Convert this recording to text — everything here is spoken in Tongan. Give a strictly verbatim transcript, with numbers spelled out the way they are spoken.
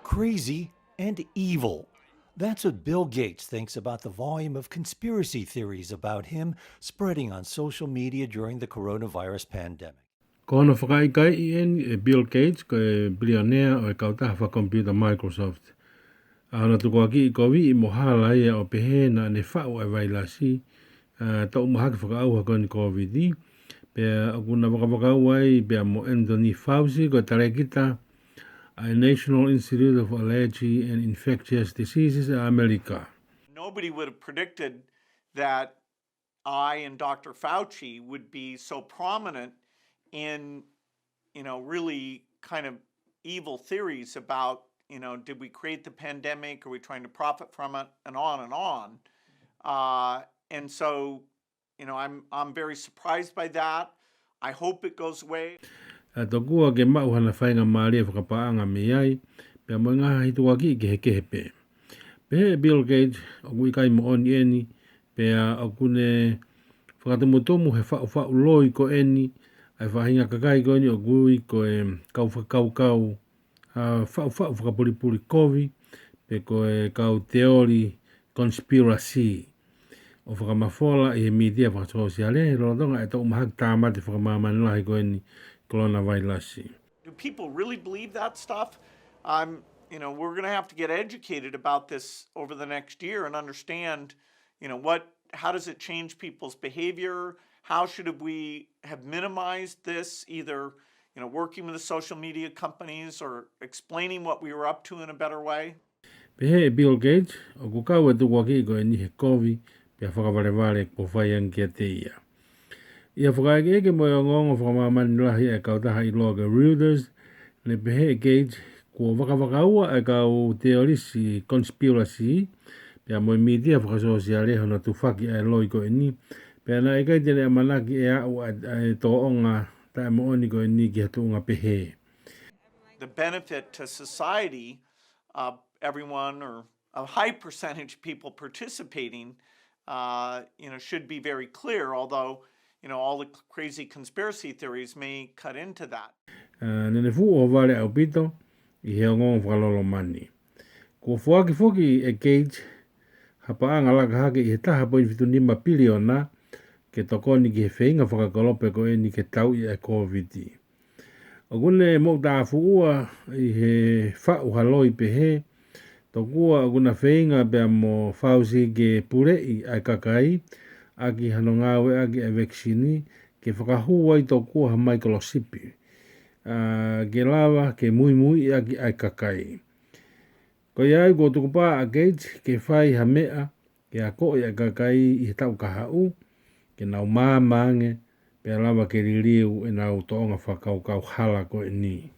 crazy, and evil. That's what Bill Gates thinks about the volume of conspiracy theories about him spreading on social media during the coronavirus pandemic. Ko hono fakaʻikaiʻi eni ʻe Bill Gates, ko e pilionea ʻo e kautaha fakakomipiuta Microsoft, ʻa hono tukuakiʻi koviʻi mo hala ia ʻo pehē naʻa ne faʻu e vailasi, ʻa, toʻu mahaki fakaʻauha ko eni Covid. Pea ʻoku na vakavakau ai pea mo Anthony Fauci, ko e talēkita ʻa e National Institute of Allergy and Infectious Diseases ʻa ʻAmelika. Nobody would have predicted that I and Doctor Fauci would be so prominent in, you know, really kind of evil theories about, you know, did we create the pandemic? Are we trying to profit from it? And on and on. Uh, and so, you know, I'm, I'm very surprised by that. I hope it goes away. ʻA, tokua ke maʻu hana faingamālie fakapaʻanga mei ai, pea mo e ngaahi tukuakiʻi kehekehe pē. Pehē ʻe Bill Gates, ʻoku ʻikai moʻoni eni, pea ʻoku ne fakatumutumu he faʻufaʻu loi ko eni ʻa e faʻahinga kakai ko eni ʻoku ui ko e kau fakakaukau, ʻa, faʻufaʻu fakapulipuli kovi, pe ko e kau teoli conspiracy, ʻo fakamafola ʻi he mītia fakasōsiale, lolotonga e toʻu mahaki tāmate fakamāmani lahi ko eni coronavirus. Do people really believe that stuff? I'm, you know, we're gonna have to get educated about this over the next year and understand, you know, what, how does it change people's behavior? How should have we have minimized this, either, you know, working with the social media companies or explaining what we were up to in a better way? Pehē ʻe Bill Gates, ʻoku kau e tukuakiʻi ko eni he kovi, pea fakavalevale kuo fai ange kiate ia. ʻI ha fakaʻekeʻeke mo e ongoongo fakamāmani lahi ʻa e kautaha ʻiloa ko e Reuters, ne pehē ʻe Gates, kuo vakavakaua ʻa e kau teolisi conspiracy, pea mo e mītia fakasōsiale hono tufaki ʻa e loi ko eni, pea naʻe ʻikai te ne ʻamanaki ʻe aʻu ʻa, ʻa e tōʻonga taʻemoʻoni ko eni ki ha tuʻunga pehē. The benefit to society, uh, everyone or a high percentage of people participating, uh, you know, should be very clear, although, you know, all the crazy conspiracy theories may cut into that. ʻA, naʻa ne fuʻu ʻohovale ʻaupito ʻi he ongoongo fakalolomani. Kuo foaki foki ʻe Gates ha paʻanga laka hake ʻi he taha poini fitu nima piliona ke tokoni ki he feinga fakakolope ko eni ke tauʻi ʻa e Covid. ʻOku ne moʻutāfuʻua ʻi he faʻu ha loi pehē, tokua ʻoku na feinga pea mo Fauci ke puleʻi ʻa e kakai ʻaki hano ngāueʻaki ʻa e vaccine ke fakahū ai tokua ha microchip, ʻa, ke lava ke muimuiʻi ʻaki ʻa e kakai. Ko ia ai kuo tukupā ʻa Gates ke fai ha meʻa ke akoʻi ʻa e kakai ʻi he taʻu kahaʻu, ke nau maama ange, pea lava ke liliu ʻenau tōʻonga fakakaukau hala ko eni.